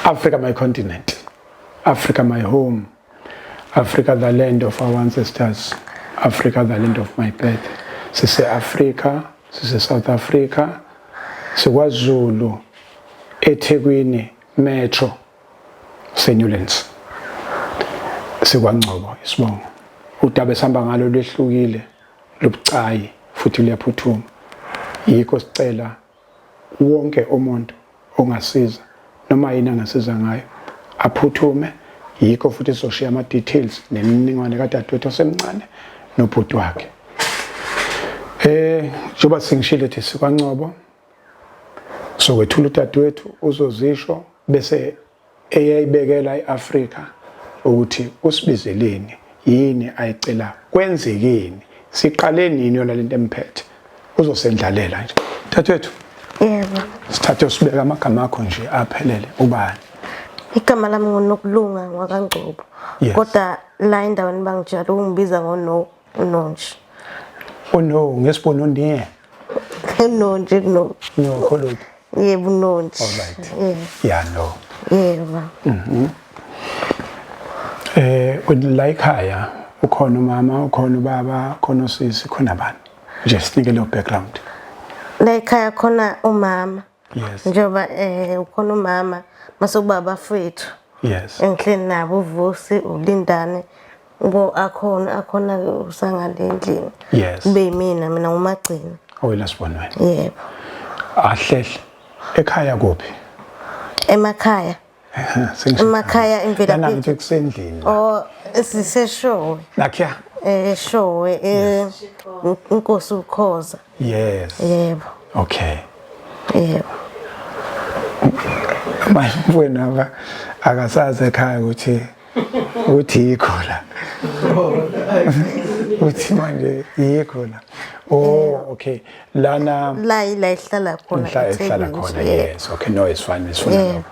Africa my continent, Africa my home, Africa the land of our ancestors, Africa the land of my birth. Sise Africa, sise South Africa, sikwaZulu, eThekwini Metro, seNewlands. SikwaNgcobo isibongo. Udaba esihamba ngalo lwehlukile, lubucayi futhi luyaphuthuma. Yikho sicela wonke umuntu ongasiza noma yini angasiza ngayo aphuthume. Yikho futhi sizoshiya ama-details nemininingwane kadadewethu osemncane nobhuti wakhe. Njengoba sengishilo ukuthi sikwaNgcobo, sokwethula udadewethu uzozisho bese eyayibekela iAfrika ukuthi usibizeleni, yini ayicela, kwenzekeni, siqale nini yona lento emphethe. Uzosendlalela nje dadewethu. Yebo. Sithathe usibeka amagama akho nje aphelele, ubani? Igama lami nguNokulunga ngwakaNgcobo. Yes. Kodwa la endaweni bangijwayele ukungibiza ngono uNonje. Uno ngesibona undiye. Nonje no. No kholothi. Yebo uNonje. All right. Yebo. Yeah no. Yebo. La ekhaya ukhona umama, ukhona ubaba, ukhona usisi, khona abantu. Nje sinike leyo background. La ekhaya khona umama. Yes. Njengoba ukhona umama mase kuba abafowethu. Yes. Engihleli nabo uVusi, uLindane. Ngo akhona usangale endlini. Yes. Kube yimina mina ngumagcina. Owena sibona wena. Yebo. Ahlehle. Ekhaya kuphi? Emakhaya. Sengisho. Emakhaya imvelaphi. Lana ngithi kusendlini. Oh siseshowe. Nakhiya. Showe inkosi uKhoza. Yes. Yebo. Okay. Yebo. Manje mfowenu aba akasazi ekhaya ukuthi yikho la. Uthi manje yikho la. Oh okay. Lana La ila ihlala khona. la ehlala eThekwini. khona. Yebo. Yes. Okay, no it's fine. It's fine. Yebo.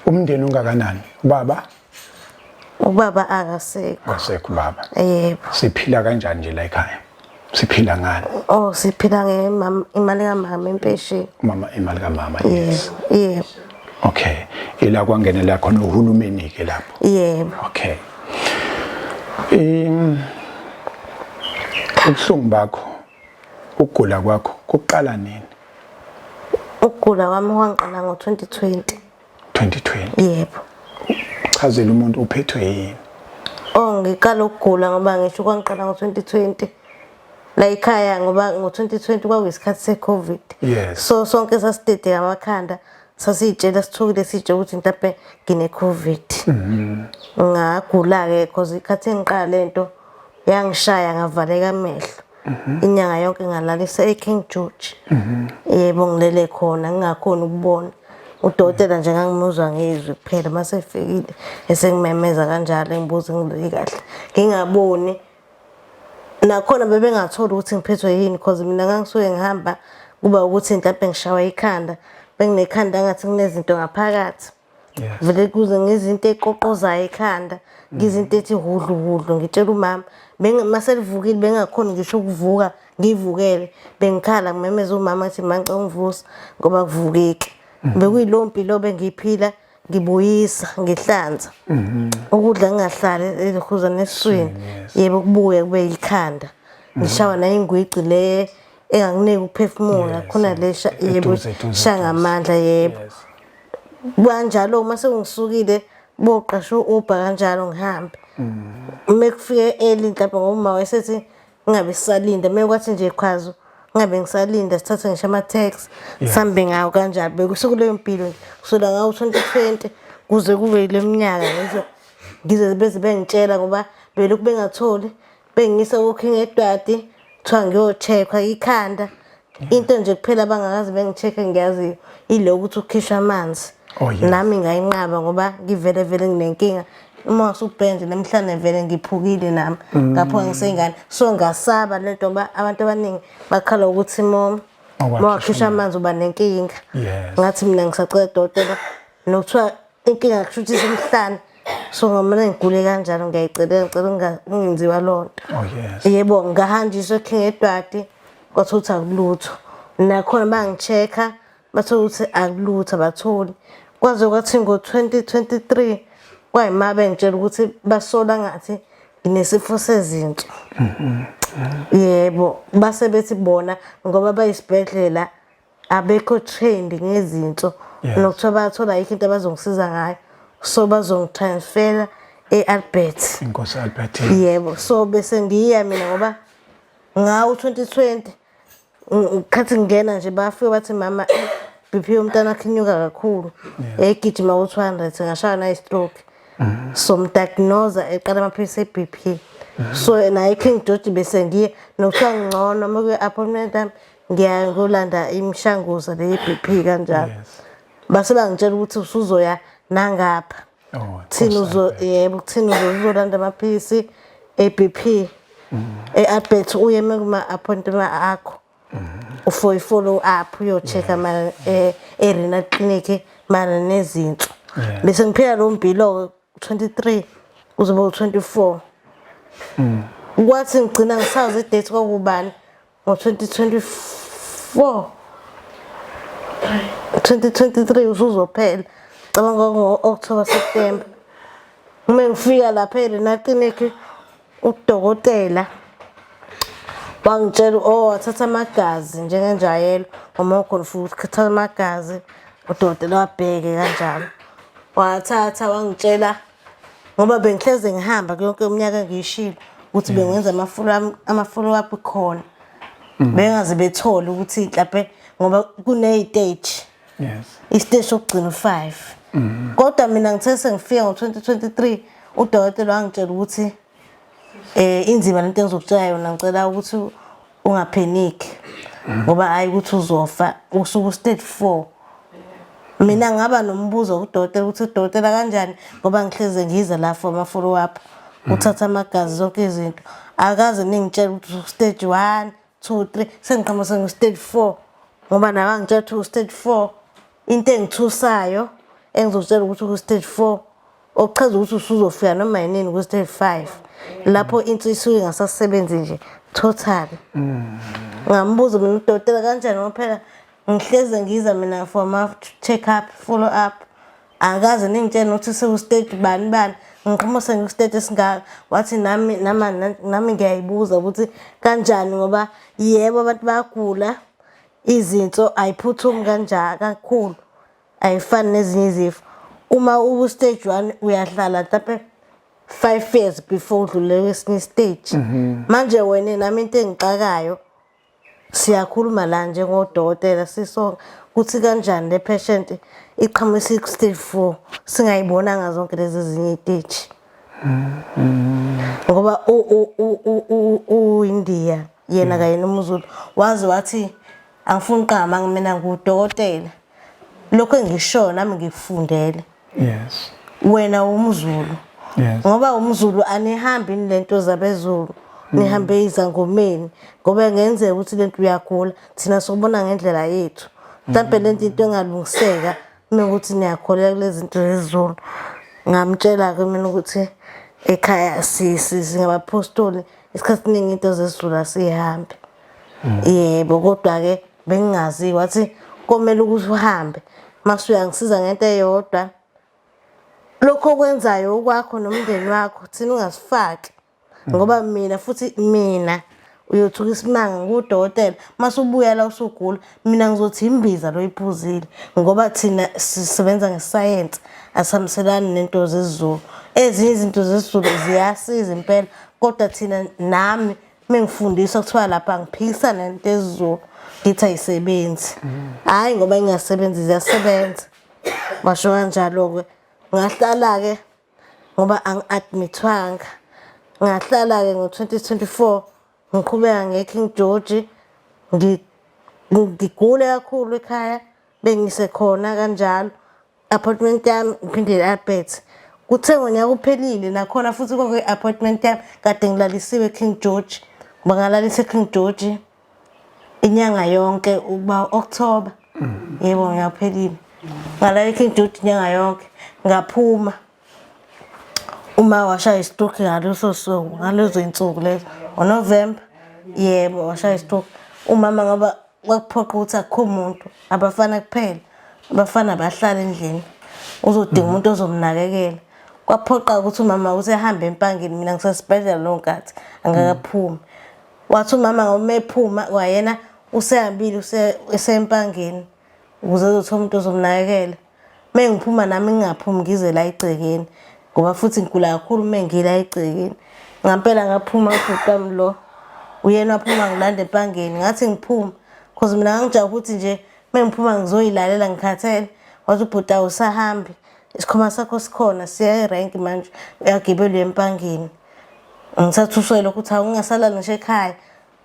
Umndeni ungakanani? Ubaba? Ubaba akasekho. Akasekho ubaba. Yebo. Siphila kanjani nje la ekhaya? Siphila ngani? Oh siphila ngemama imali kamama impesheni. Mama imali kamama. Yes. Yebo. Yebo. Okay. Ila kwangenela khona uhulumeni ke lapho. Yebo. Okay. Ubuhlungu bakho, ukugula kwakho kuqala nini? Ukugula kwami kwangiqala ngo-2020. 2020. Yebo. Chazela umuntu uphethwe yini? Oh ngiqala ukugula ngoba ngisho kwangiqala ngo-2020. La ekhaya ngoba ngo-2020 kwakuyisikhathi se-COVID. Yes. So sonke sasidede amakhanda sasiyitshela sithukile sitshe ukuthi mhlampe ngine-COVID. Ngagula-ke cause ikhathi engiqala lento yangishaya ngavaleka amehlo. Inyanga yonke ngalalisa e-King George. Yebo ngilele khona ngingakhoni ukubona. Udokotela nje ngangimuzwa ngezwi kuphela mase efikile esengimemeza kanjalo engibuza ngilele kahle. Ngingaboni nakhona bebengatholi ukuthi ngiphethwe yini cause mina ngangisuke ngihamba kuba ukuthi mhlampe ngishawa ikhanda benginekhanda ngathi kunezinto ngaphakathi. Yes. Vele kuze ngizinto eqoqozayo ekhanda, ngizinto ethi hudlu hudlu ngitshela umama maselivukile bengakhoni ngisho ukuvuka ngivukele bengikhala ngimemeza umama ngathi ma ngicela ungivusa ngoba kuvukeki. Bekuyilowo mpilo bengiyiphila ngibuyisa ngihlanza. Ukudla ngingahlali elihuzana nesiswini. Yes. Yebo kubuye kube yikhanda. Ngishawa nayingwici le enganginiki ukuphefumula Yes, khona le yebo Eduze, eduze, shaya ngamandla yebo. Yes. Kanjalo uma sengisukile boqasha u-Uber kanjalo ngihambe. Uma kufike early mhlawumbe ngoba uma wayesethi ngingabe sisalinda uma kwathi nje qhazo ngingabe ngisalinda sithathe ngisho ama-taxi sihambe ngawo kanjalo. Bekusukuleyo mpilo nje kusukela ngawo 2020 kuze kube yile minyaka ngize beze bengitshela ngoba belokhu bengatholi bengiyisa ko-King Edward kuthiwa ngiyo-check-wa ikhanda. Into nje kuphela abangakaze bengi-check-e ngiyaziyo ile ukuthi ukhishwa amanzi. Oh, yes. Nami ngayinqaba ngoba ngivele vele nginenkinga. Uma usubheka nje namhlanje vele ngiphukile nami ngaphuka ngiseyingane. So ngasaba lento ngoba abantu abaningi bakhala ukuthi Mawakhishwa mawakhishwa amanzi uba nenkinga. Yes. Ngathi mina ngisacela dokotela nokuthiwa inkinga kusho ukuthi isemhlane. So ngomane ngigule kanjalo ngiyayicelela ngicela kungenziwa loo nto. Oh yes. Yebo ngahanjiswa eKing Edward kwathiwa ukuthi akulutho. Nakhona bangi-check-a bathola ukuthi akulutho abatholi. Kwaze kwathi ngo-2023 kwayima bengitshela ukuthi basola ngathi nginesifo sezinso. Yebo, base bethi bona ngoba bayisibhedlela abekho trained ngezinso nokuthiwa bayathola ayikho into abazongisiza ngayo so bazongitransfera e-Albert. Inkosi Albert. Yebo, so bese ngiya mina ngoba ngawo 2020 khathi ngingena nje bafike bathi mama BP yomntana wakhe inyuka kakhulu yayigijima ku-200 ngashaya nayi-stroke so mdiagnosa eqala amaphilisi e-BP so naye i-King George bese ngiye nokuthiwa ngcono uma kuye-appointment yami ngiya ngiyolanda imishanguzo le ye-BP kanjalo base bangitshela ukuthi usuzoya nangapha Oh, thina uzo yebo kuthina uzolanda amaphilisi e-BP e-Albert uye kuma appointment akho for i-follow up uyo-check-a ma e-renal clinic mana nezinso bese ngiphila lo mpilo 23 kuzoba u-24 kwathi ngigcina ngisazi i-date kwakubani ngo-2024 2023 usuzophela cabanga ngo-October September uma ngifika lapha e-renal clinic udokotela wangitshela oh wathatha amagazi njengenjwayelo ngoba ukhona futhi ukuthatha amagazi udokotela wabheke kanjalo wathatha wangitshela ngoba bengihleze ngihamba kuyonke iminyaka engiyishilo ukuthi bengenza ama-follow up khona bengaze bethole ukuthi mhlawumbe ngoba kuney'teji Yes. isiteshi sokugcina u-five kodwa mina ngithe sengifika ngo-2023 udokotela wangitshela ukuthi inzima lento engizokutshela yona ngicela ukuthi ungapheniki ngoba hayi ukuthi uzofa usuku stage 4 mina ngaba nombuzo kudokotela ukuthi udokotela kanjani ngoba ngihleze ngiza la for ama follow up uthatha amagazi zonke izinto akaze ningitshela ukuthi stage 1 2 3 sengiqhamuka sengu stage 4 ngoba nawe angitshela ukuthi stage 4 into engithusayo engizokutshela ukuthi ku stage 4 okuchaza ukuthi usuzofika noma yinini ku stage 5 lapho inso isuke ingasasebenzi nje totally ngambuza mina udokotela kanjani ngoba phela ngihleze ngiza mina for ama check up follow up akaze ningitshele ukuthi seku stage bani bani ngiqhamuka sengiku stage esingaka wathi nami nama nami ngiyayibuza ukuthi kanjani ngoba yebo abantu bayagula izinso ayiphuthumi kanjani kakhulu ayifani nezinye izifo uma uku stage 1 uyahlala mhlawumbe 5 years before udlule kwesinye stage manje wena nami into engixakayo siyakhuluma la njengodokotela sisonke ukuthi kanjani le patient iqhamuka isiku-stage 4 singayibonanga zonke lezi ezinye iy'teji ngoba uIndia yena kanye nomZulu waze wathi angifuni qama mina ngudokotela lokho engishoyo nami ngikufundele Yes. Wena umZulu. Yes. Ngoba umZulu anihambi lento zabezulu. Nihambe izangomeni ngoba ngenzeka ukuthi lento uyagula thina sobona ngendlela yethu. Mhlambe lento into engalungiseka uma ukuthi niyakholelwa kulezi zinto zesiZulu. Ngamtshela ke mina ukuthi ekhaya singabaphostoli isikhathi esiningi into zesiZulu asihambi. Yebo kodwa ke bengingazi wathi komele ukuthi uhambe mase uyangisiza ngento eyodwa lokho okwenzayo okwakho nomndeni wakho thina ungasifaki ngoba mina futhi mina uyothuka isimanga ngudokotela mase ubuya la usugula mina ngizothi imbiza loyiphuzile ngoba thina sisebenza ngesayensi asihambiselani nento zesiZulu ezinye izinto zesiZulu ziyasiza impela kodwa thina nami mengifundiswa kuthiwa lapha ngiphikisana nento esiZulu ngithi ayisebenzi hhayi ngoba ingasebenzi ziyasebenza washo kanjalo-ke ngahlala-ke ngoba angi-admithwanga ngahlala-ke ngo-2024 ngiqhubeka nge-King George ngigule kakhulu ekhaya bengisekhona kanjalo appointment yami ngiphinde i-Albert kuthe ngonyaka uphelile nakhona futhi kwakwe-appointment yami kade ngilalisiwe e-King George ngoba ngalalisa e-King George inyanga yonke ukuba October yebo ngiyaphelile ngalala e-King George inyanga yonke ngaphuma uma washaya istroke ngaleso suku ngalezo insuku lezo ngoNovember yebo washaya istroke umama ngoba kwakuphoqa ukuthi akukho muntu abafana kuphela abafana bahlala endlini Uzodinga umuntu ozomnakekela. Kwaphoqa ukuthi umama usehambe empangeni mina ngisesibhedlela leyo nkathi angakaphumi. Wathi umama ngoba ephuma kwayena usehambile usempangeni ukuze ezothola umuntu ozomnakekela. Uma ngiphuma nami ngingaphumi ngize la egcekeni ngoba futhi ngigula kakhulu uma ngila egcekeni. Ngampela ngaphuma ubhuti wami lo uyena waphuma ngilanda empangeni ngathi ngiphuma cause mina ngangijahe ukuthi nje uma ngiphuma ngizoyilalela ngikhathele. Wathi ubhuti awusahambi isikhwama sakho sikhona siya erenki manje uyagibela uye empangeni. Ngisathuswe lokhu ukuthi hawu ngingasalali ngisho ekhaya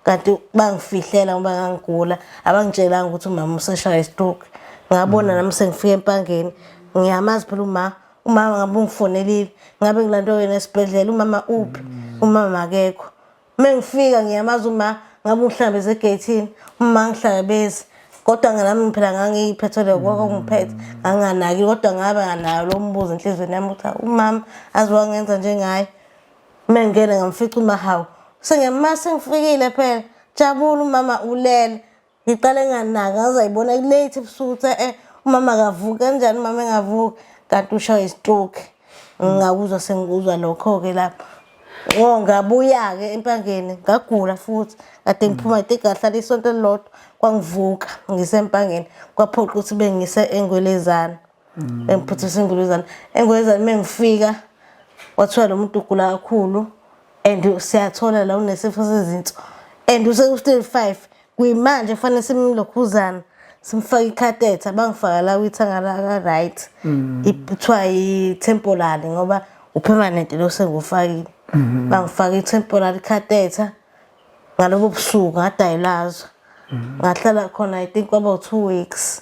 kanti bangifihlela ngoba ngangigula abangitshelanga ukuthi umama useshaya istroke. Ngabona nami sengifika empangeni ngiyamazi phela uma umama ngabe ungifonelile ngabe ngilandwe wena esibhedlela umama uphi umama akekho. Uma ngifika ngiyamazi uma ngabe ungihlangabeze egeyithini uma ngihlangabezi kodwa nami phela ngangiyiphethwe kwakungiphethe nganginganakile kodwa ngaba nayo lo mbuzo enhliziyweni yami ukuthi umama azi wangenza njengaye. Uma ngingena ngamfica umahawu sengiyama sengifikile phela jabula umama ulele ngiqale nganaka ngazayibona late ebusuku ukuthi eh umama akavuki kanjani umama engavuki kanti ushaye istroke ngakuzwa sengikuzwa lokho-ke lapho Oh ngabuya-ke empangeni ngagula futhi kade ngiphuma ide ngahlala isonto elilodwa kwangivuka ngisempangeni kwaphoqa ukuthi bengise engwelezane bengiphuthisa engwelezane engwelezane uma ngifika kwathiwa lo muntu ugula kakhulu and siyathola la unesifo sezinso and useku-stage 5 kuyimanje kufanele simlokhuzana simfake ikhatetha bangifaka la kwithanga la-right kuthiwa i-temporary ngoba u-permanent lo sengufakile bangifaka i-temporary catheter ngalobo busuku ngadayilazwa ngahlala khona i think kwaba 2 weeks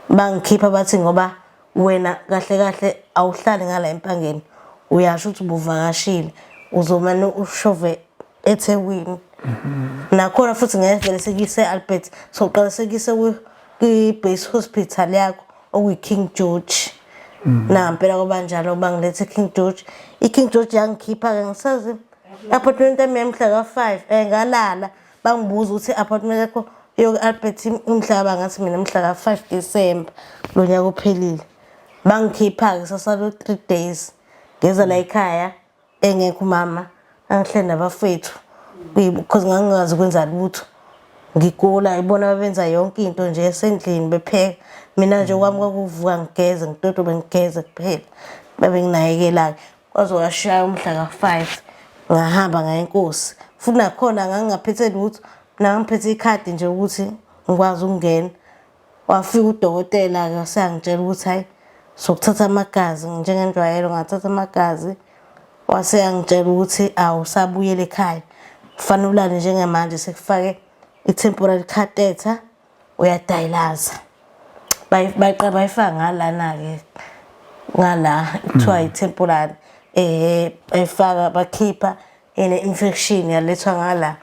bangikhipha bathi ngoba wena kahle kahle awuhlali ngala empangeni uyasho ukuthi ubuvakashile uzomane ushove eThekwini nakhona futhi ngeke vele sekuyise Albert soqala sekuyise kwi-base hospital yakho okuyi-King George nampela kwabanjalo bangilethe e-King George i-King George yangikhipha-ke ngisazi appointment yami yamhla ka-5 ngalala bangibuza ukuthi i-appointment yakho yoku-Albert umhlaba ngathi mina mhla ka-5 December lo nyaka ophelile bangikhipha-ke sasalo 3 days ngeza la ekhaya engekho umama angihleli nabafethu because ngangingazi ukwenza lutho ngigula ibona babenza yonke into nje esendlini bepheka mina nje kwami kwakuvuka ngigeze ngitotobe ngigeze kuphela babenginakekela-ke kwaze washaya umhla ka-5 ngahamba ngaya enkosi futhi nakhona ngangingaphethe lutho mina ngangiphethe ikhadi nje ukuthi ngikwazi ukungena wafika udokotela-ke waseyangitshela ukuthi hayi sokuthatha amagazi njengenjwayelo ngathatha amagazi wase yangitshela ukuthi awusabuyela ekhaya kufanele ulale njengamanje sekufake i-temporary catheter uyadialyza bayiqa bayifaka ngalana-ke ngala kuthiwa i-temporary bayifaka bakhipha ine-infection yalethwa ngala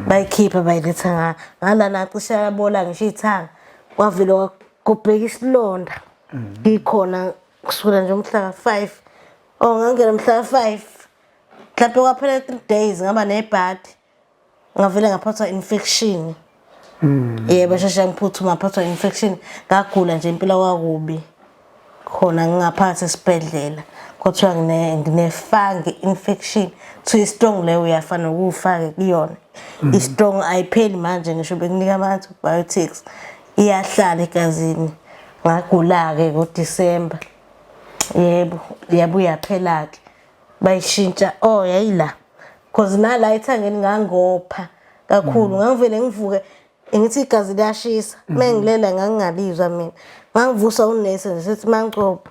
bayikhipha bayiletha ngalana cishe yabola ngisho ithanga kwavele kubheka isilonda ngikhona kusukela nje umhla ka-5 oh ngangena mhla ka-5 mhlawumbe kwaphela 3 days ngaba nebhadi ngavele ngaphathwa infection yebo sheshe ngiphuthuma ngaphathwa infection ngagula nje impilo kwakubi khona ngingaphathi esibhedlela kwathiwa ngine-fungi infection kuthiwa i-strong leyo uyafana nokuwufake kuyona i-strong ayipheli manje ngisho bekunika ama-antibiotics iyahlala egazini ngagula-ke ngoDisemba yebo yabuya yaphela-ke bayishintsha oh yayila cause nala ethangeni ngangopha kakhulu ngangivele ngivuke ngithi igazi liyashisa uma ngilela ngangingalizwa mina ngangivusa unesi nje sethi mangcobo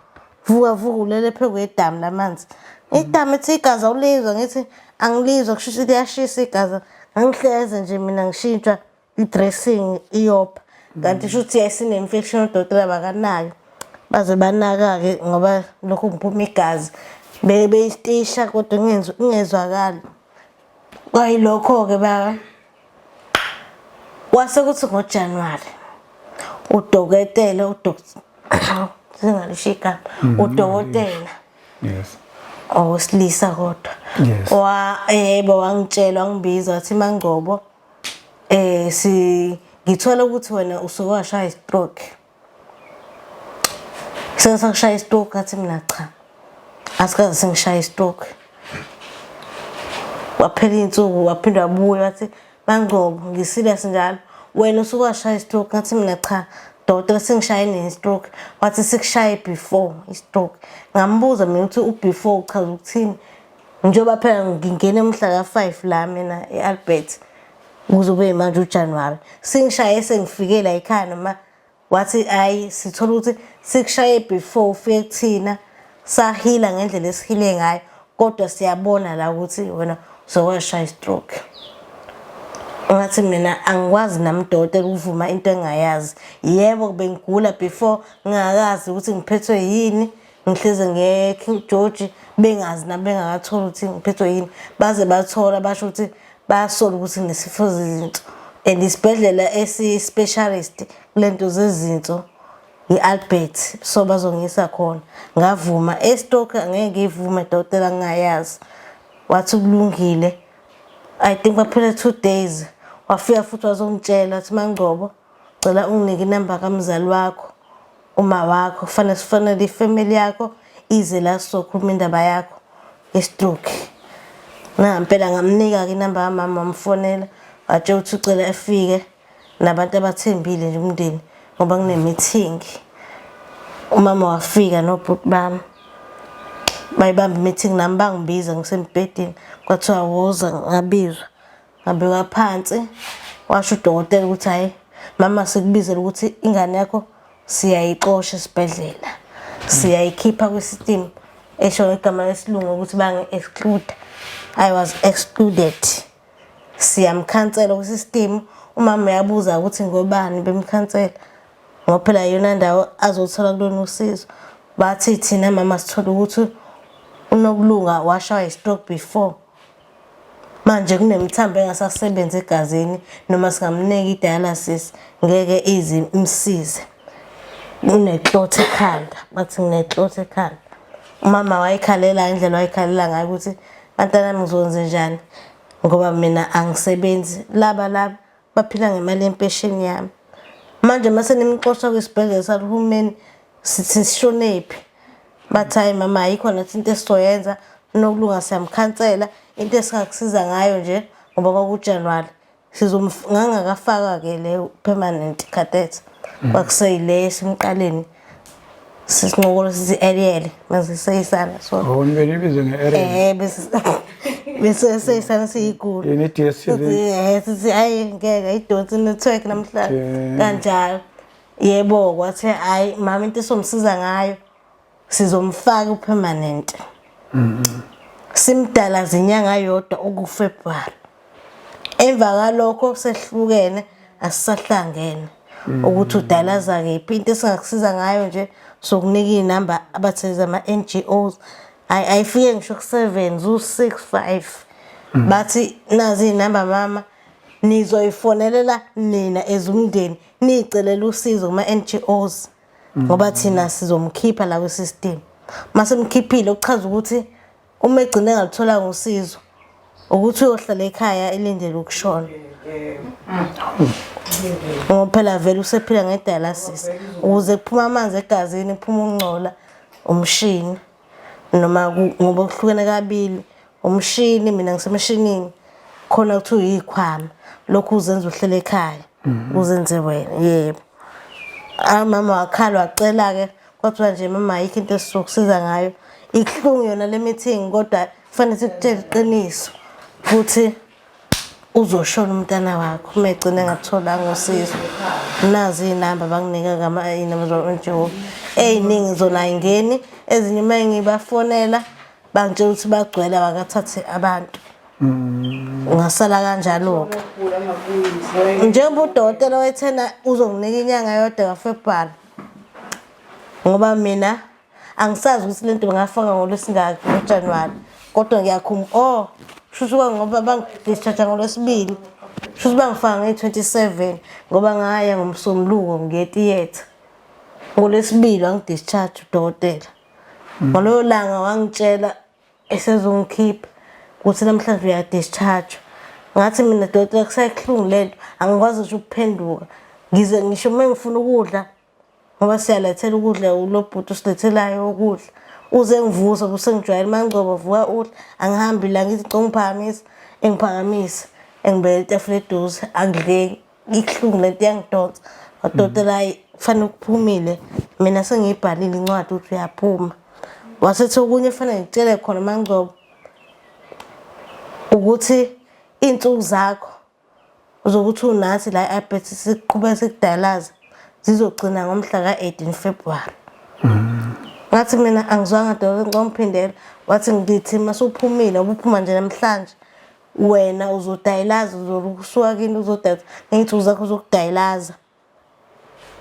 vuka vuka ulele phezu kwedamu lamanzi idamu ethi igazi awulizwa ngithi angilizwa kusho ukuthi liyashisa igazi ngangihleze nje mina ngishintshwa i-dressing iyopha kanti shuthi yayisine-infection odokotela bakanayo baze banaka-ke ngoba lokhu ngiphuma igazi beyitisha kodwa ingezwakali kwayilokho-ke baba kwase kuthi ngoJanuwari udokotela singalisho igama udokotela Yes. owesilisa kodwa Yes. wa yebo wangitshela wangibiza wathi mangcobo si ngithola ukuthi wena usuke washaya stroke. Sengisakushaya istroke ngathi mina cha. Asikaze sengishaya istroke. Waphela iy'nsuku waphinde wabuya wathi MaNgcobo ngi-serious njalo wena usuke washaya istroke ngathi mina cha dokotela sengishaye nini stroke wathi sikushaye before istroke ngambuza mina ukuthi u-before uchaza ukuthini njengoba phela ngingene mhla ka-5 la mina e-Albert kuzobe manje uJanuary singishaye sengifike la ekhaya noma Wathi ayi sithola ukuthi sikushaye before ufike kuthina sahila ngendlela esihile ngayo kodwa siyabona la ukuthi wena uzokwashaya istroke. Ngathi mina angikwazi nami dokotela ukuvuma into engayazi. Yebo bengigula before ngingakazi ukuthi ngiphethwe yini ngihleze nge-King George bengazi nami bengakatholi ukuthi ngiphethwe yini baze bathola basho ukuthi bayasola ukuthi nginesifo zezinso and isibhedlela esi-specialist kule nto zezinso i-Albert so bazongiyisa khona ngavuma e-stroke angeke ngiyivume dokotela ngingayazi wathi kulungile I think kwaphela 2 days wafika futhi wazongitshela wathi MaNgcobo cela unginike inamba kamzali wakho uma wakho kufanele sifonele ifamily yakho ize la sizokhuluma indaba yakho ye-stroke ngampela ngamnika-ke inamba kamama wamfonela watshela ukuthi ucela efike nabantu abathembile nje umndeni ngoba kune-meeting umama wafika nobhuti bami bayibamba i-meeting nami bangibiza ngisembhedeni kwathiwa woza ngabizwa ngabekwa phansi washo udokotela ukuthi hhayi mama sikubizela ukuthi ingane yakho siyayixosha esibhedlela siyayikhipha kwi-system esho ngegama lesilungu ukuthi bangi-exclude I was excluded siyamkhansela kwi-system umama uyabuza ukuthi ngobani bemkhansela ngoba phela iyona ndawo azothola kulona usizo bathi thina mama sithola ukuthi uNokulunga washaywa i-stroke before manje kunemithambo engasasebenzi egazini noma singamnika i-dialysis ngeke ize imsize une-clot ekhanda bathi ngine-clot ekhanda umama wayekhalela indlela wayekhalela ngayo ukuthi bantanami ngizokwenze njani ngoba mina angisebenzi laba laba baphila ngemali yempesheni yami manje mase nimxosha kwisibhedlela salihulumeni sithi sishonephi bathi hayi mama ayikho nathi into esizoyenza Nokulunga siyamkhansela into esingakusiza ngayo nje ngoba kwakuJanuwari ngangakafaka-ke le permanent catheter kwakuseyile esimqaleni sisincokola sithi Ariel mase seyisana so Oh nibe nge-Ariel. Eh bese bese seyisana siyigula. Yini i-DStv? Eh sithi hayi ngeke idonsi network namhlanje kanjalo. Yebo kwathi hayi mama into esomsiza ngayo sizomfaka upermanent. Simdala zinyanga yodwa ukuFebruary. Emva kwalokho sehlukene asisahlangene. Ukuthi udalaza kephi into esingakusiza ngayo nje sokunika iy'namba abatheza ama-NGOs ayifike ngisho ku-7 zu-6 5 bathi nazi iy'namba mama nizoyifonelela nina as umndeni niyicelela usizo kuma-NGOs ngoba thina sizomkhipha la kwi-system mase mkhiphile okuchaza ukuthi uma egcine engalutholanga usizo ukuthi uyohlala ekhaya elindele ukushona ngoba phela vele usephila nge-dialysis ukuze kuphume amanzi egazini kuphume ukungcola umshini noma ngoba kuhlukene kabili umshini mina ngisemshinini khona kuthiwa yikhwama lokhu uzenza uhlele ekhaya uzenze wena yebo mama wakhala wacela-ke kwathiwa nje mama ayikho into esizokusiza ngayo ibuhlungu yona le meeting kodwa kufanele sikutshele iqiniso futhi uzoshona umntana wakho uma egcina engatholanga usizo nazi iy'namba banginika iy'namba zama-NGO ey'ningi zona ayingeni ezinye uma ngibafonela bangitshela ukuthi bagcwele abakathathe abantu ngasala kanjalo-ke njengoba udokotela wethena uzonginika inyanga yodwa kaFebruwari ngoba mina angisazi ukuthi lento bengafaka ngolwesingaki ngoJanuwari kodwa ngiyakhumbuka oh shuthi ngoba bangidischarge ngolwesibili shuthi bangifaka ngeyi-27 ngoba ngaya ngomsombuluko ngiye theatre ngolwesibili wangidischarge udokotela ngaloyo langa wangitshela esezongikhipha ukuthi namhlanje uyadischarge ngathi mina dokotela kusayibuhlungu lento angikwazi ngisho ukuphenduka ngize ngisho uma ngifuna ukudla Ngoba siyalethela ukudla lo bhuti usilethelayo ukudla. Uze ngivusa busengijwayele mangcobo vuka udla angihambi la ngithi ngicela ungiphakamisa engiphakamisa engibekela itafula eduze angidleki ibuhlungu lento iyangidonsa. Wadokotela hayi kufanele ukuphumile mina sengiyibhalile incwadi ukuthi uyaphuma. Wasethi okunye kufanele ngikutshele khona mangcobo ukuthi iy'nsuku zakho zokuthi unathi la e-Albert siqhubeka sikudalaza zizogcina ngomhla ka-18 February. Ngathi mina angizwanga dokotela ngicela ungiphindele. Wathi ngithi masuphumile ubuphuma nje namhlanje wena uzodayilaza uzosuka kini uzodayilaza ngey'nsuku zakho zokudayilaza.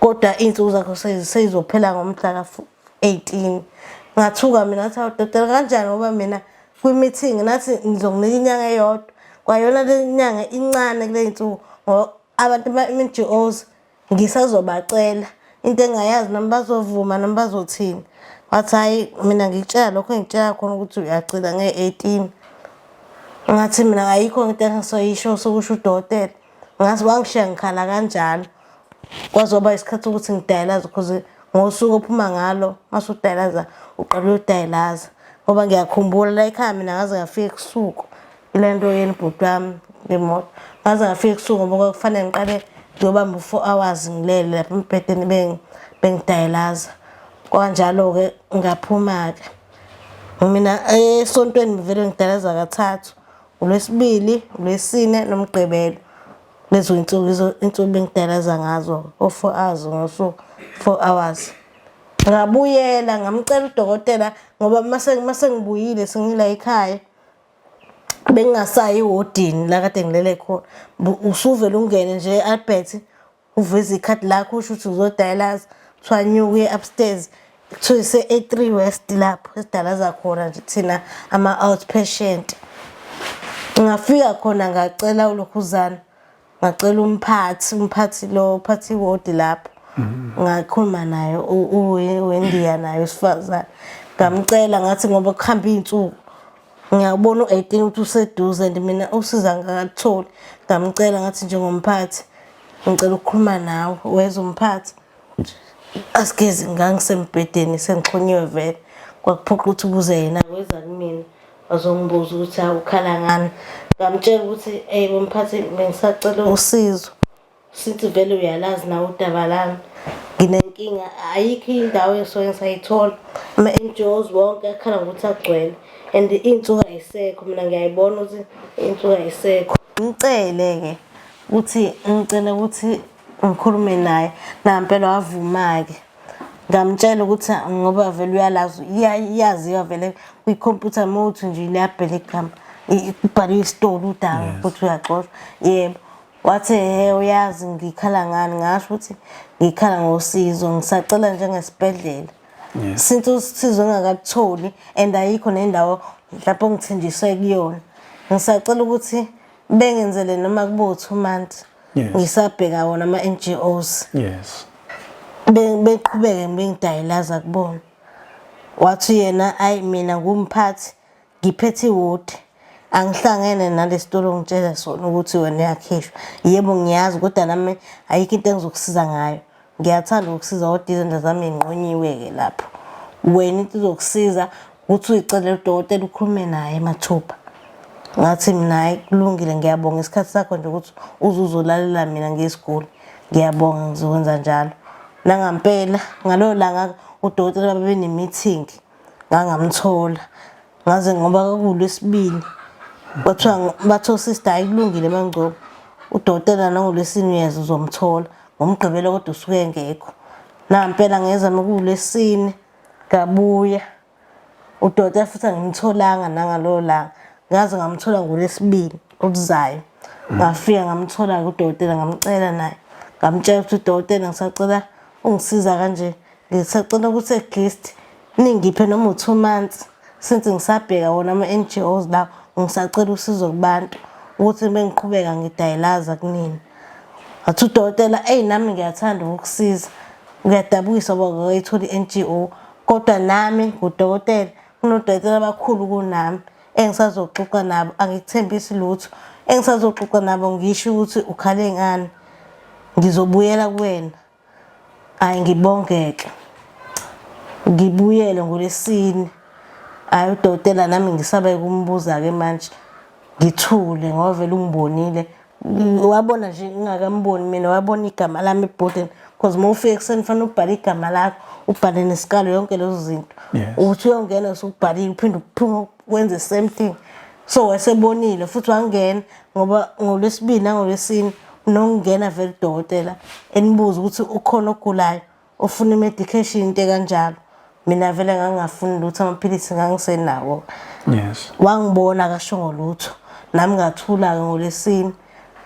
Kodwa iy'nsuku zakho seyizophela ngomhla ka-18. Ngathuka mina ngathi hawu dokotela kanjani ngoba mina kwi-meeting nathi ngizokunika inyanga eyodwa. Kwayona le nyanga incane kule y'nsuku ngoba abantu ba-N_G_Os ngisazobacela into engingayazi noma bazovuma noma bazothini. Wathi hhayi mina ngikutshela lokho engikutshela khona ukuthi uyagcina nge-18. Ngathi mina ayikho into engisoyisho sokusho udokotela. Ngathi wangishiya ngikhala kanjalo. Kwaze kwaba isikhathi sokuthi ngidayilaze cause ngosuku ophuma ngalo mase udayilaza uqala uyodayilaza. Ngoba ngiyakhumbula la ekhaya mina ngaze ngafika ebusuku ile nto yeni bhuti wami ngemoto. Ngaze ngafika ebusuku ngoba kwakufanele ngiqale ngiyobamba u-four hours ngilele lapha embhedeni bengidayilaza. Kwanjalo-ke ngaphuma-ke. Mina esontweni ngivele ngidalaza kathathu. ULwesibili, uLwesine noMgqibelo. Lezo insuku izo insuku bengidalaza ngazo o-four hours ngosuku, 4 hours. Ngabuyela ngamcela udokotela ngoba mase mase ngibuyile sengila ekhaya bengingasayi ewodini la kade ngilele khona. Usuvele ungene nje e-Albert uveze ikhadi lakho usho ukuthi uzodayalaza kuthiwa nyuka uye upstairs kuthiwa ise-A3 West lapho esidalaza khona nje thina ama-outpatient. Ngafika khona ngacela ulokhuzana ngacela umphathi umphathi lo uphathi iwodi lapho ngakhuluma naye wendiya naye wesifazane ngamcela ngathi ngoba kuhamba iy'nsuku ngiyabona u-18 ukuthi useduze and mina usiza ngakalutholi ngamcela ngathi njengomphathi ngicela ukukhuluma nawe weza umphathi asigezi ngangisembhedeni sengixhonyiwe vele kwakuphoqa ukuthi ubuze yena weza kumina wazongibuza ukuthi awukhala ngani ngamtshela ukuthi eyi bomphathi bengisacela usizo Sithi vele uyalazi nawe udaba lami. Nginenkinga ayikho indawo engisoke ngisayithola. Ama-N_G_Os wonke akhala ngokuthi agcwele and iy'nsuku ay'sekho mina ngiyayibona ukuthi iy'nsuku ay'sekho. Ngicele-ke ukuthi ngicela ukuthi ngikhulume naye nangempela wavuma-ke. Ngamtshela ukuthi ngoba vele uyalazi iyaziwa vele kwikhompyutha uma uthi nje liyabhela igama kubhaliwe isitori udaba ukuthi uyaxoshwa. Yebo. Wathi he uyazi ngikhala ngani ngasho ukuthi ngikhala ngosizo ngisacela njengesibhedlela. Since usizo ngingakakutholi and ayikho nendawo mhlawumbe ongithenjiswe kuyona. Ngisacela ukuthi bengenzele noma kube 2 months. Ngisabheka wona ama-NGOs. Yes. Beqhubeke bengidayilaza kubona. Wathi yena ayi mina ngumphathi Ngiphethe iwodi angihlangene nalesitolo ongitshela sona ukuthi wena uyakhishwa. Yebo ngiyazi kodwa nami ayikho into engizokusiza ngayo. Ngiyathanda ukukusiza kodwa izandla zami nginqunyiwe-ke lapho. Wena into izokusiza ukuthi uyicelele udokotela ukhulume naye mathupha. Ngathi mina hhayi kulungile ngiyabonga isikhathi sakho nje ukuthi uze uzolalela mina ngiyisiguli. Ngiyabonga ngizokwenza njalo. Nangampela ngalelo langa udokotela babene-meeting. Ngangamthola ngaze ngoba kwakuwulwesibili kwathiwa bathi osista hayi kulungile mangcobo udokotela nangolwesine uyeza uzomthola ngomgqibelo kodwa usuke engekho nampela ngeza mekuwulwesine ngabuya udokotela futhi angimtholanga nangalowo langa ngaze ngamthola ngolwesibili oluzayo ngafika ngamthola-ke udokotela ngamcela naye ngamtshela ukuthi udokotela ngisacela ungisiza kanje Ngisacela ukuthi at least ningiphe noma u-2 months since ngisabheka wona ama-N_G_Os lawa ngisacela usizo kubantu ukuthi bengiqhubeka ngidayilaza kunina. Wathi udokotela eyi nami ngiyathanda ukukusiza kuyadabukisa ngoba ngayithola i-N_G_O kodwa nami ngudokotela kunodokotela abakhulu kunami engisazoxoxa nabo angikuthembisi lutho engisazoxoxa nabo ngisho ukuthi ukhale ngani ngizobuyela kuwena. Ayi ngibongeke. Ngibuyele ngolesine. Ayi udokotela nami ngisaba ukumbuza ke manje. Ngithule ngoba vele ungibonile. Wabona nje ngingakamboni mina wabona igama lami ebhodini because uma ufika ekuseni kufanele ubhale igama lakho ubhale nesikalo yonke lezo zinto. Uthi uyongena usubhalile uphinde uphume wenze same thing. So wayesebonile futhi wangena ngoba ngolwesibili nangolwesine unokungena vele udokotela enibuza ukuthi ukhona ogulayo ofuna i-medication into ekanjalo. Mina vele ngangingafuni lutho amaphilisi ngangisenawo. Yes. Wangibona akashongo lutho. Nami ngathula-ke ngolwesine.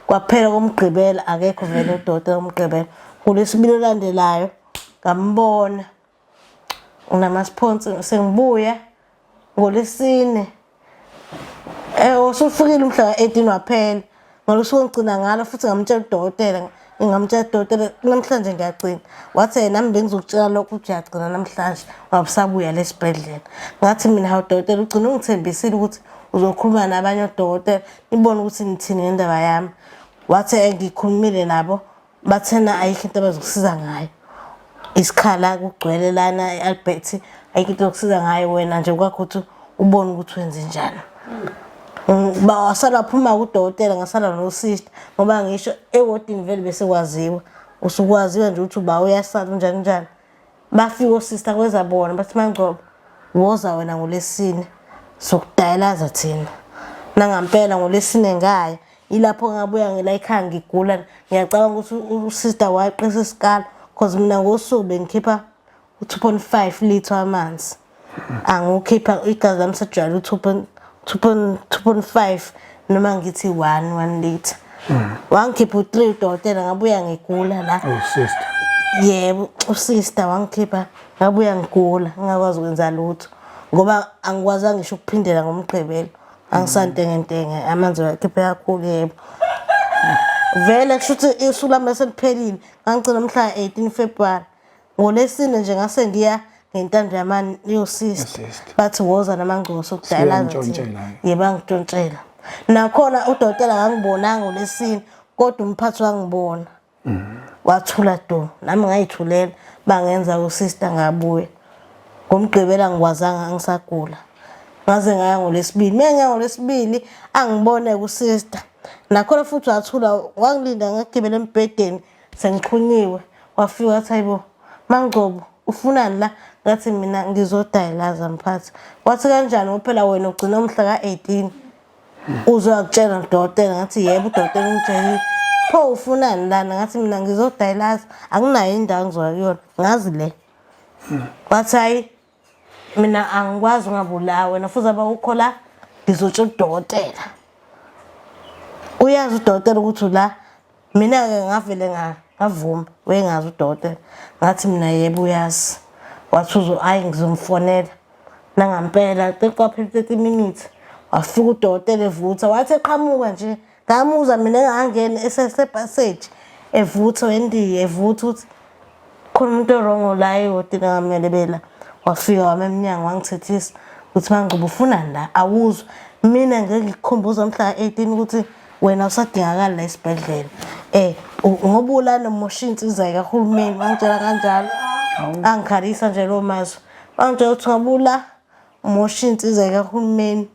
Kwaphela komgqibelo akekho vele udokotela umgqibelo. Ngolwesibili olandelayo ngambona unamasiphonsi sengibuya ngolwesine eh usufikile umhla ka-18 waphela ngalosuku ngigcina ngalo futhi ngamtshela udokotela ngamtshela udokotela namhlanje ngiyagcina wathi yena nami bengizokutshela lokho ukuthi uyagcina namhlanje wabusabuya lesibhedlela ngathi mina hawu dokotela ugcina ungithembisile ukuthi uzokhuluma nabanye odokotela nibone ukuthi nithini ngendaba yami wathi eh, ngikhulumile nabo Bathena ayikho into abazokusiza ngayo. Isikhala kugcwele lana e-Albert ayikho into yokusiza ngayo wena nje kwakho ukuthi ubone ukuthi wenze njani. Wasala waphuma kudokotela ngasala nosista ngoba ngisho ewodini vele bese kwaziwa. Usukwaziwa nje ukuthi uba uyasala unjani njani. Bafika osista kweza bona bathi Mangcobo woza wena ngolesine sokudayelaza thina. Nangampela ngolesine ngaya ilapho ngabuya ngila ekhaya ngigula ngiyacabanga ukuthi usista waqisa isikalo cause mina ngosuku bengikhipha u-2.5 litha amanzi angiwukhipha igazi lami sejwayele u-2.5 noma ngithi 1 1 liter wangikhipha u-3 udokotela ngabuya ngigula la Oh sister. yebo usister wangikhipha ngabuya ngigula ngingakwazi ukwenza lutho ngoba angikwazanga ngisho ukuphindela ngomgqibelo angisantengentenge amanzi wakhiphe kakhulu yebo vele kusho ukuthi isu lami laseliphelile ngangigcina mhla 18 February ngolesine nje ngase ngiya ngentando yamani yosista bathi woza namangcobo sokudayelaza yebo angitshontshela nakhona udokotela ngangibonanga ngolesine kodwa umphathi wangibona wathula do nami ngayithulela bangenza usister ngabuya ngomgqibela ngikwazanga ngisagula ngaze ngaya ngolesibili mina ngiya ngolesibili angibone kusister nakhona futhi wathula wangilinda ngagibela embhedeni sengixhunyiwe wafika wathi hayibo mangcobo ufunani la ngathi mina ngizodayilaza mphathi wathi kanjani ngoba phela wena ugcina umhla ka-18 Uzoyakutshela udokotela ngathi yebo udokotela ungitshelile. Pho ufunani lana ngathi mina ngizodialyze anginayo indawo engizoya kuyona ngazi le. Wathi hayi mina angikwazi ungabulawa wena futhi aba ukho la ngizotshela udokotela. Uyazi udokotela ukuthi ula mina-ke ngavele ngavuma wayengazi udokotela ngathi mina yebo uyazi wathi uzo hayi ngizomfonela nangampela kwaphela 30 minutes wafika udokotela evutha wathi eqhamuka nje ngamuzwa mina engangeni esesepassage evutha wendiya evutha ukuthi khona umuntu orongo la ehhotini angamele bela wafika wama emnyango wangithethisa ukuthi mangcuba ufunani la awuzwa mina ngeke ngikukhumbuza mhla ka-18 ukuthi wena usadingakali la esibhedlela um ngoba ulana umosha insiza kahulumeni wangitshela kanjalo angikhalisa nje loo mazwi wangitshela ukuthi ngoba ula umosha insiza kahulumeni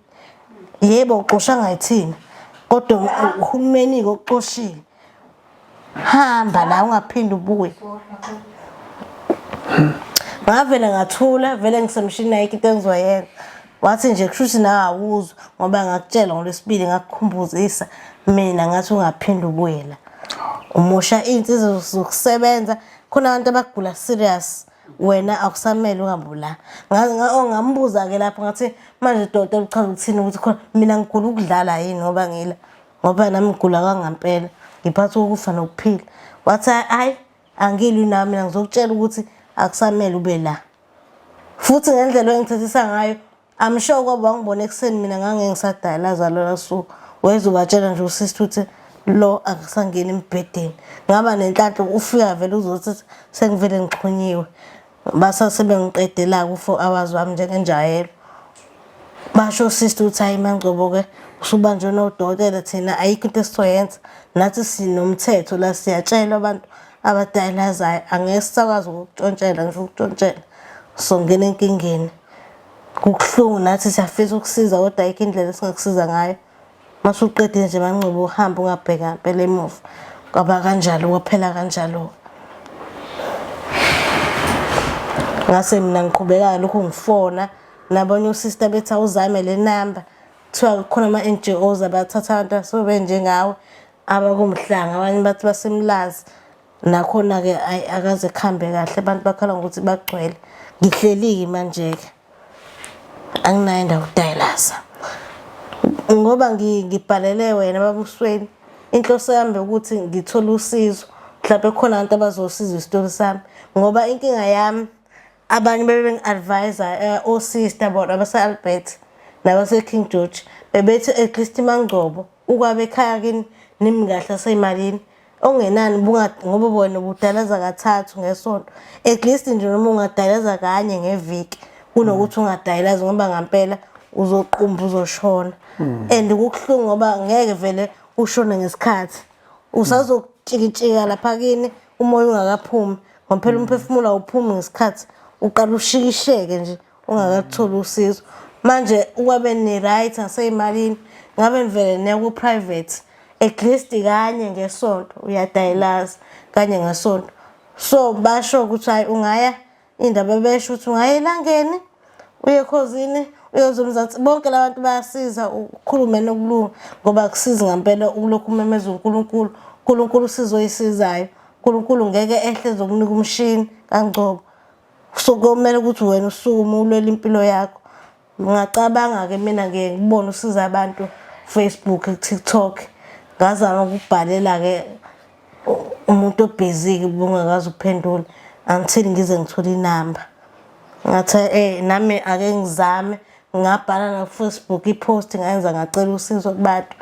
yebo uxosha ngayithina kodwa uhulumeni-ke okuxoshile hamba la ungaphinde ubuye ngavele ngathula vele ngisemshini ayikho into engizoyenza wathi nje kusho ukuthi nawe awuzwa ngoba ngakutshela ngolwesibili ngakukhumbuzisa mina ngathi ungaphinde ubuye la umosha iy'nsiza zokusebenza khona abantu abagula serious wena akusamele uhambe la ngambuza-ke lapho ngathi manje dokotela uchaza ukuthini ukuthi khona mina ngigula ukudlala yini ngoba ngila ngoba nami ngigula kwangampela ngiphathwa ukufa nokuphila wathi hayi angilwi nami mina ngizokutshela ukuthi akusamele ube la futhi ngendlela engithethisa ngayo I'm sure kwaba wangibona ekuseni mina ngangeke ngisadayalaza lona suku wayezobatshela nje usisi ukuthi lo akasangeni embhedeni ngaba nenhlanhla ufika vele uzothi sengivele ngixhunyiwe basase bengiqedela ku-four hours wami njengenjayelo basho usista ukuthi hayi mangcobo-ke usubanjwe nodokotela thina ayikho into esizoyenza nathi sinomthetho la siyatshelwa abantu abadayilazayo angeke sisakwazi ukukutshontshela ngisho ukutshontshela songena enkingeni. Kubuhlungu nathi siyafisa ukusiza kodwa ayikho indlela esingakusiza ngayo. Masuqedile nje MaNgcobo uhambe ungabheka impela emuva. Kwaba kanjalo kwaphela kanjalo. Ngase mina ngiqhubeka lokhu ngifona nabanye osista bethi awuzame le namba. Kuthiwa kukhona ama-N_G_Os abathatha abantu asuke benjengawe abakumhlanga abanye bathi basemlazi. Nakhona-ke ayi akaze kuhambe kahle abantu bakhala ngokuthi bagcwele. Ngihleli-ke manje-ke anginayo indawo yokudayilasa ngoba ngibhalele wena baba uSweni inhloso yami ukuthi ngithole usizo mhlawumbe khona abantu abazosiza isitori sami ngoba inkinga yami abanye bebe-advise osista bona abase-Albert nabase-King George bebethi at least MaNgcobo ukwabe ekhaya kini nimi kahle aseyimalini okungenani ngoba wena ubudalaza kathathu ngesonto at least nje noma ungadalaza kanye ngeviki kunokuthi ungadalazi ngoba ngampela uzoqumba uzoshona and kubuhlungu ngoba ngeke vele ushone ngesikhathi usazokutshikitshika lapha kini umoya ungakaphumi ngoba phela umphefumulo awuphumi ngesikhathi uqala ushikisheke nje ungakatholi usizo. Manje ukwabe ni-right ngaseyimalini ngabe nivele niya ku-private at least kanye ngesonto uyadayilaza kanye ngesonto. So basho ukuthi hhayi ungaya indaba besho ukuthi ungaya elangeni uye ekhozini uyoza uMzansi bonke la bantu bayasiza ukhulume nokulunga ngoba akusizi ngampela ukulokhu umemeza uNkulunkulu. uNkulunkulu usizo oyisizayo. uNkulunkulu ngeke ehle ezokunika umshini kaNgcobo. So komele ukuthi wena usukume ulwele impilo yakho. Ngingacabanga-ke mina ngike ngibone usiza abantu Facebook, TikTok. Ngazama ukubhalela-ke umuntu obhizi-ke ubungakaze uphendule until ngize ngithole inamba. Ngathi nami ake ngizame ngabhala na-Facebook i-post ngayenza ngacela usizo kubantu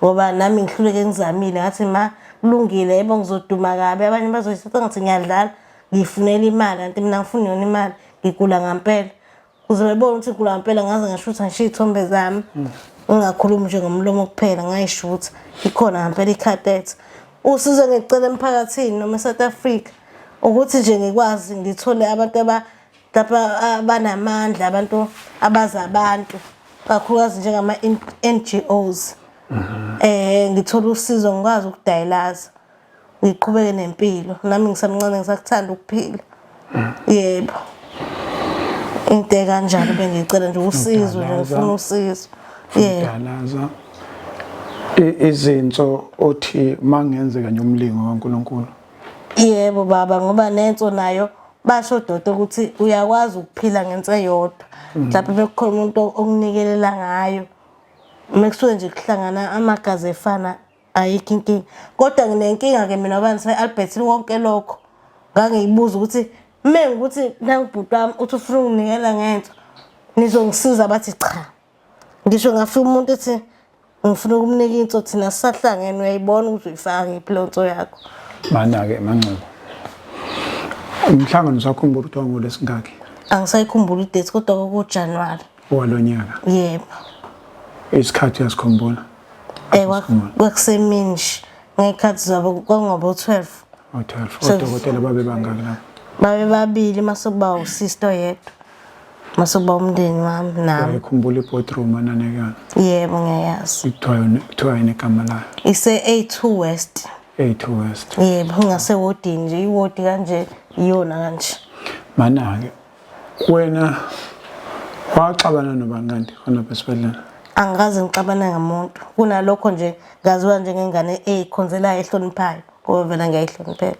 ngoba nami ngihluleke ngizamile ngathi ma kulungile yebo ngizoduma kabi abanye bazoyithatha ngathi ngiyadlala ngiyifunela imali kanti mina ngifuna yona imali ngigula ngampela kuze bebone ukuthi ngigula ngampela ngaze ngashutha ngisho iy'thombe zami ngingakhulumi nje ngomlomo kuphela ngayishutha ikhona ngampela ikhatetha usizo ngicela emphakathini noma e-South Africa ukuthi nje ngikwazi ngithole abantu lapha abanamandla abantu abazi abantu kakhulukazi njengama-N_G_Os ngithole usizo ngikwazi ukudayilaza ngiqhubeke nempilo nami ngisamncane ngisakuthanda ukuphila. Yebo, into ekanjalo bengicela nje usizo nje ngifuna usizo. Yebo. Udalaza izinso othi mangenzeka nje umlingo kaNkulunkulu. Yebo baba ngoba nenso nayo basho odokotela ukuthi uyakwazi ukuphila ngenso eyodwa. Mhlawumbe bekukhona umuntu okunikelela ngayo. Uma kusuke nje kuhlangana amagazi efana ayikho inkinga. Kodwa nginenkinga-ke mina ngoba ngise-Albert konke lokho ngangiyibuza ukuthi uma ngikuthi nangu ubhuti wami uthi ufuna ukunginikela ngenso nizongisiza bathi cha. Ngisho ngafika umuntu ethi ngifuna ukumnika inso thina sisahlangene uyayibona ukuthi uyifaka kephi leyo nso yakho. Mana-ke MaNgcobo, umhlangano usakhumbula ukuthi wangolwesingaki? Angisayikhumbuli i-date kodwa kwakuJanuwari. Walo nyaka? Yebo. Isikhathi uyasikhumbula? Kwakusemini nje ngey'khathi zabo kwakungobo-12. O-12. Odokotela babe bangaki lapho? Babe babili mase kuba usister oyedwa. Mase kuba umndeni wami nami. Uyayikhumbula i-boardroom ananekana? Yebo ngiyayazi. Kuthiwa yini igama layo? Ise-A2 West. A2 West. Yebo, ngasewodini nje, iwodi kanje iyona kanje. Mana-ke wena waxabana nobani kanti khona lapha esibhedlela? Angikaze ngixabane ngamuntu. Kunalokho nje ngaziwa njengengane eyikhonzelayo ehloniphayo ngoba vele ngiyayihloniphela.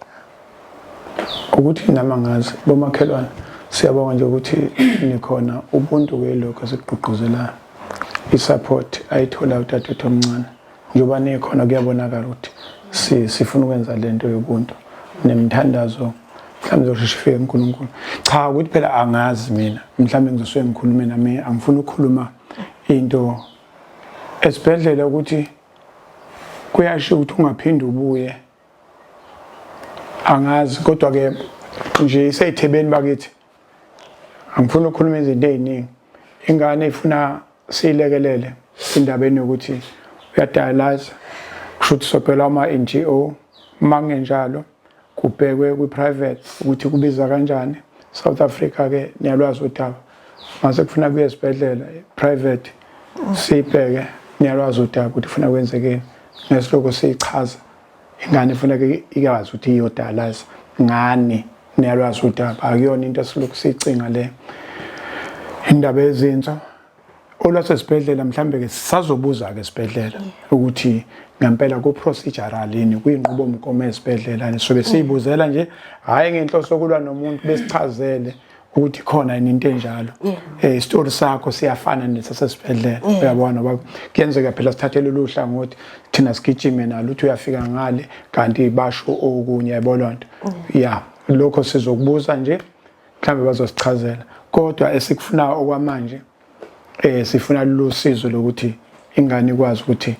Ukuthi nami angazi bomakhelwane siyabonga nje ukuthi nikhona ubuntu ke lokho esikugqugquzelayo i-support ayithola udadewethu omncane njengoba nikhona kuyabonakala ukuthi sifuna ukwenza lento yobuntu nemthandazo mhlawumbe izosheshe ifike kuNkulunkulu. Cha ukuthi phela angazi mina mhlawumbe ngizosuke ngikhulume nami angifuni ukukhuluma into esibhedlela ukuthi kuyasho ukuthi ungaphinde ubuye angazi kodwa ke nje iseyithebeni bakithi angifuni ukukhuluma izinto eziningi ingane ifuna siyilekelele indabeni yokuthi uyadialyze kusho ukuthi sobhela ama-NGO uma kungenjalo. Kubhekwe kwi-private ukuthi kubiza kanjani. South Africa ke niyalwazi udaba, mase kufuna kuye esibhedlela private sibheke, niyalwazi udaba ukuthi kufuna kwenzekeni. Ngesiloko siyichaza ingane ifuneka ikazi ukuthi iyodalaza ngani, niyalwazi udaba, akuyona into esilokhu siyicinga le indaba ezinso olwasesibhedlela. Mhlambe ke sisazobuza ke esibhedlela ukuthi ngempela ku procedural yini, kuyinqubomgomo esibhedlela. Sobe siyibuzela nje, hhayi ngenhloso yokulwa nomuntu, besichazele ukuthi khona yini into enjalo. Isitori sakho siyafana nesasesibhedlela, uyabona, ngoba kuyenzeka phela sithathe lolu hlangothi thina sigijime nalo, uthi uyafika ngale kanti basho okunye, yabo lonto. Ya, lokho sizokubuza nje, mhlawumbe bazosichazela. Kodwa esikufunayo okwamanje, sifuna lolu sizo lokuthi ingane ikwazi ukuthi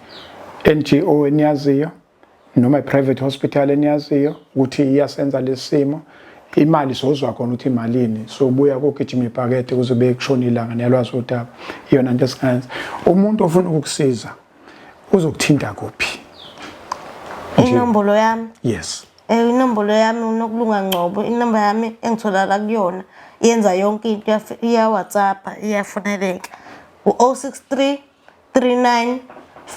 NGO eniyaziyo noma i-private hospital eniyaziyo ukuthi iyasenza lesimo, imali sozwa khona ukuthi imalini, sobuya kogijima ibhakede kuze bekushona ilanga. Niyalwazi udaba, iyona into esingayenza. Umuntu ofuna ukukusiza uzokuthinta kuphi? Inombolo yami? Yes. Inombolo yami uNokulunga Ngcobo, inamba yami engitholakala kuyona yenza yonke into, iya-WhatsApp, iyafoneleka. U-063 39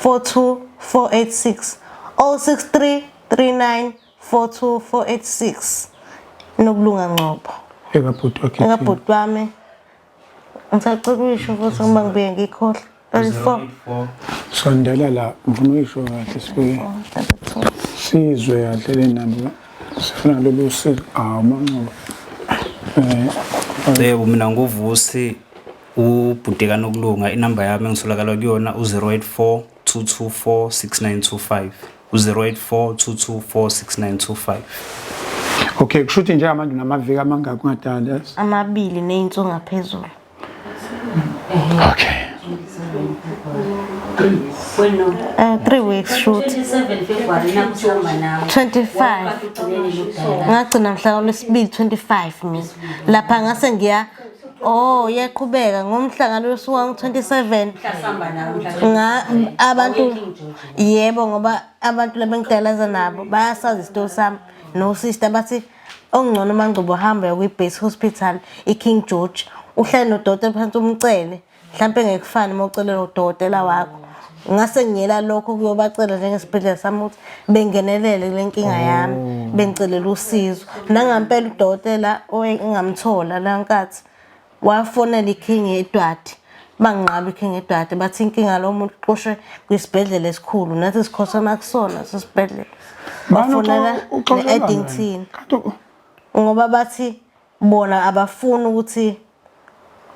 42 486, 063 39 42 486, Nokulunga Ngcobo. Ekabhuti wakhe? Ekabhuti wami. Ngisacela uyisho futhi ngoba ngibuye ngikhohlwe. 34. Sondela la, ngifuna uyisho kahle, sibuye sizwe kahle le namba. Sifuna lolu sizo. Awu Mancoba. Yebo, mina nguVusi, ubhuti kaNokulunga. Inamba yami engisolakala kuyona u-084 224 6925, u-084 224 6925. Okay, kusho ukuthi njengamanje unamaviki amangaki ungadala? 2 ney'nsuku ngaphezulu. Okay. 3 weeks shoot. 27 February nakuhamba nawe. 25. Ngagcina mhla lwesibili 25 mina. Lapha ngase ngiya, oh, iyaqhubeka ngomhla ngalosuku wangu-27. Mhla nawe mhla Nga abantu, yebo, ngoba abantu labengidalaza nabo bayasazi isitori sami no-sister, bathi okungcono MaNgcobo uhambe kwi-base hospital i-King George, uhlale nodokotela phansi, umcele mhlampe ngekufani uma ucele nodokotela wakho. Ngase ngiyela lokho kuyobacela njengesibhedlela sami ukuthi bengenelele kule nkinga yami, bengicelela usizo. Nangampela udokotela engamthola la nkathi wafonela i-King Edward, banginqaba i-King Edward, bathi inkinga lo muntu uxoshwe kwisibhedlela esikhulu, nathi sikhothama kusona sesibhedlela. Bafonela ne-Addington ngoba bathi bona abafuni ukuthi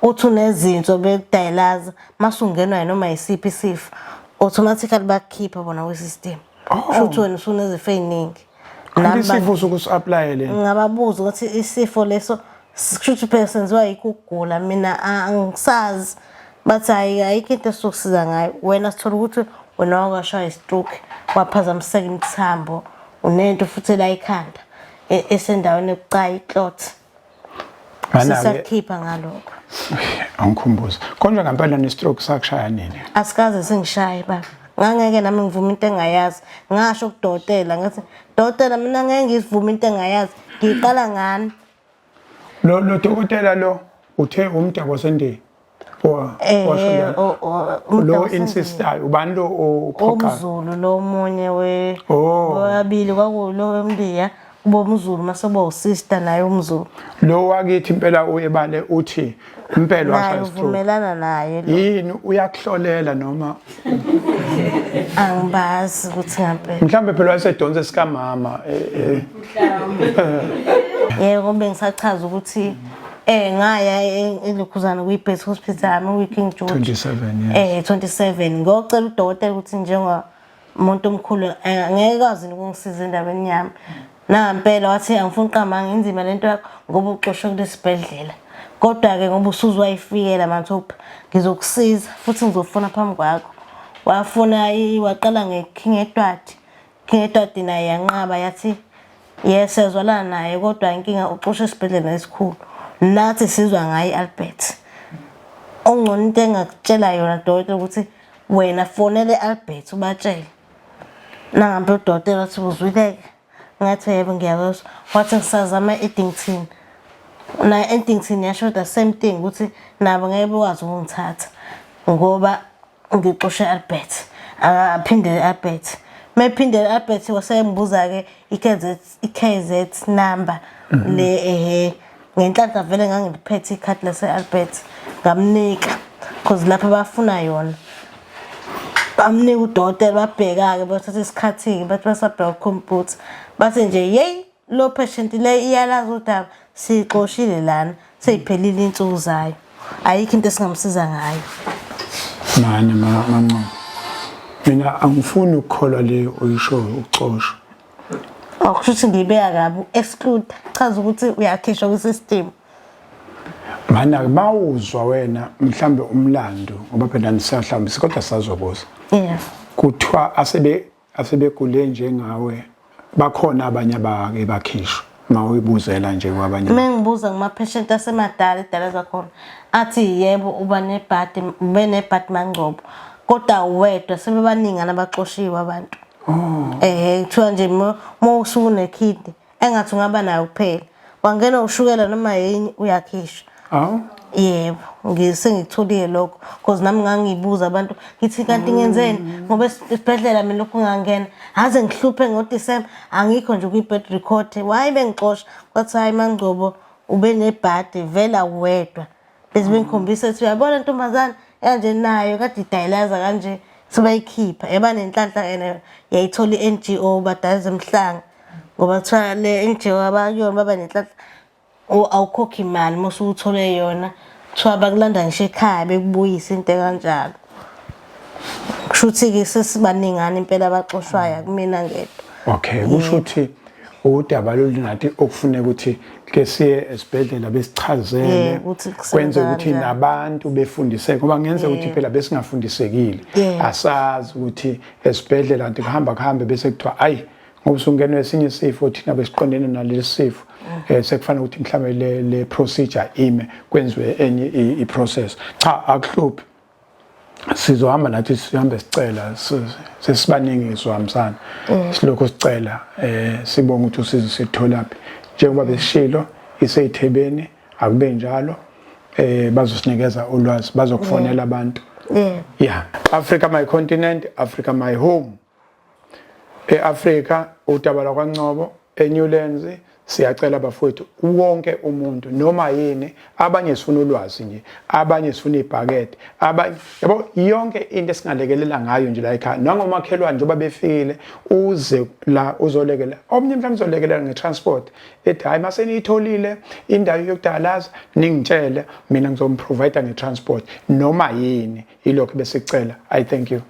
uthi unezinso bekudayilaza, mase ungenwa noma yisiphi isifo automatically bakukhipha bona kwi-system, futhi wena usunezifo ey'ningi. Kanti isifo usuke usu-applyele? Ngababuza ukuthi isifo leso kusho ukuthi phela senziwa yikho ukugula, mina angisazi. Bathi hhayi, ayikho into esizokusiza ngayo wena, sithola ukuthi wena wakashaya i-stroke, waphazamiseka imithambo, unento futhi la ikhanda esendaweni ebucayi, i-clot. Mana-ke Sisakukhipha ngalokho. Angikhumbuze. Konje ngempela ne-stroke sakushaya nini? Asikaze singishaye baba. Ngangeke nami ngivume into engayazi. Ngasho kudokotela ngathi, dokotela, mina ngeke ngivume into engayazi, ngiyiqala ngani? Lo dokotela lo uthe umdaba wasendiya. Lo insistayo ubani lo ophoqa? Umzulu lo munye we babili, kwakulo wemndiya, kuba umZulu, mase kuba usister naye umZulu. Lo wakithi impela uyebale uthi impela naye washaya stroke. Uvumelana naye lo. Yini, uyakuhlolela noma? Angibazi ukuthi ngampela. Mhlambe phela wayesedonsa esikamama Yebo, bengisachaza ukuthi ngaya elokhuzana kwi-base hospital yami kwi-King George. 27, yes. 27, ngiyocela udokotela ukuthi njengoba umuntu omkhulu ngeke kwazi ukungisiza endabeni yami. Nangampela wathi angifuni uqamba, inzima lento yakho ngoba uxoshwe kulesibhedlela, kodwa-ke ngoba usuze wayifikela mathupha ngizokusiza futhi ngizofuna phambi kwakho. Wafuna waqala nge-King Edward. King Edward naye yanqaba, yathi yes, siyazwalana naye, kodwa inkinga uxoshwe esibhedlela esikhulu, nathi sizwa ngaye i-Albert. Okungcono into engakutshela yona dokotela ukuthi wena fonele i-Albert ubatshele. Nangampela udokotela wathi uzwile-ke. Ngathi yebo ngiyakuzwa. Wathi ngisazama e-Addington. Nayo e-Addington yasho the same thing ukuthi nabo ngeke bekwazi ukungithatha ngoba ngixoshe Albert. Akaphinde Albert. Mephinde Albert wasengibuza-ke i-KZ i-KZ number le ehe ngenhlanhla vele ngangiliphethe ikhadi lase-Albert ngamnika cause lapho bafuna yona. Bamnika udokotela babheka-ke bathatha isikhathi-ke bathi basabheka kukhompyutha bathi nje yeyi lo patient le iyalazi udaba siyixoshile lana seyiphelile iy'nsuku zayo ayikho into esingamsiza ngayo. Mane MaNgcobo, mina angifuni ukukholwa le oyishoyo ukuxoshwa. Okusho ukuthi ngiyibeka kabi u-exclude chaza ukuthi uyakhishwa kwi-system. Mana mawuzwa wena mhlambe umlando ngoba phela nisahlambisa kodwa sazobuza. Yeah. Kuthiwa asebe asebegule njengawe bakhona abanye abake bakhishwa mawuyibuzela nje kwabanye. Uma ngibuza kuma-patient asemadala idala zakhona athi yebo uba nebhadi ube nebhadi MaNgcobo kodwa wedwa sebebaningana abaxoshiwe abantu. Oh. Eh kuthiwa nje uma usunekhidi engathi ungaba nayo kuphela wangena ushukela noma yini uyakhishwa. Awu. Yebo, ngisengitholile lokho because nami ngangibuza abantu ngithi kanti ngenzeni ngoba esibhedlela mina lokhu ngangena aze ngihluphe ngoDecember angikho nje kwi-bed record why bengixosha kwathi hayi MaNgcobo ube nebhadi vela wedwa bese bengikhombisa ukuthi uyabona ntombazane kanje nayo kade idayilaza kanje sebayikhipha yaba nenhlanhla and yayithola i-NGO badayiza emhlanga ngoba kuthiwa le NGO abakuyona baba nenhlanhla awukhokhi imali uma usuthole yona kuthiwa bakulanda ngisho ekhaya bekubuyise into ekanjalo. Kusho ukuthi-ke sesibaningana impela abaxoshwayo akumina ngedwa. Okay, kusho ukuthi udaba lolu nathi okufuneka ukuthi ke siye esibhedlela besichazele kwenze ukuthi nabantu befundiseke ngoba kungenzeka ukuthi phela besingafundisekile asazi ukuthi esibhedlela kanti kuhamba kuhambe bese kuthiwa ayi ngoba usungenwe esinye isifo thina besiqondene nalesi sifo sekufanele ukuthi mhlawumbe le procedure ime kwenziwe enye i-process. Cha, akuhluphi, sizohamba nathi sihambe sicela, sesibaningi sizohambisana silokhu sicela sibonga ukuthi usizo sitholaphi njengoba besishilo iseyithebeni akube njalo bazosinikeza ulwazi bazokufonela abantu. Yeah, Africa my continent, Africa my home. E-Afrika udaba lwakwaNgcobo eNewlands siyacela bafowethu wonke umuntu noma yini abanye sifuna ulwazi nje abanye sifuna ibhakede abanye yabo yonke into esingalekelela ngayo nje la ekhaya nangomakhelwane njengoba befikile uze la uzolekelela omnye mhlawumbe uzolekelela nge-transport ethi hayi mase niyitholile indawo yokudalaza ningitshele mina ngizomprovide nge-transport noma yini ilokhu besicela. I thank you.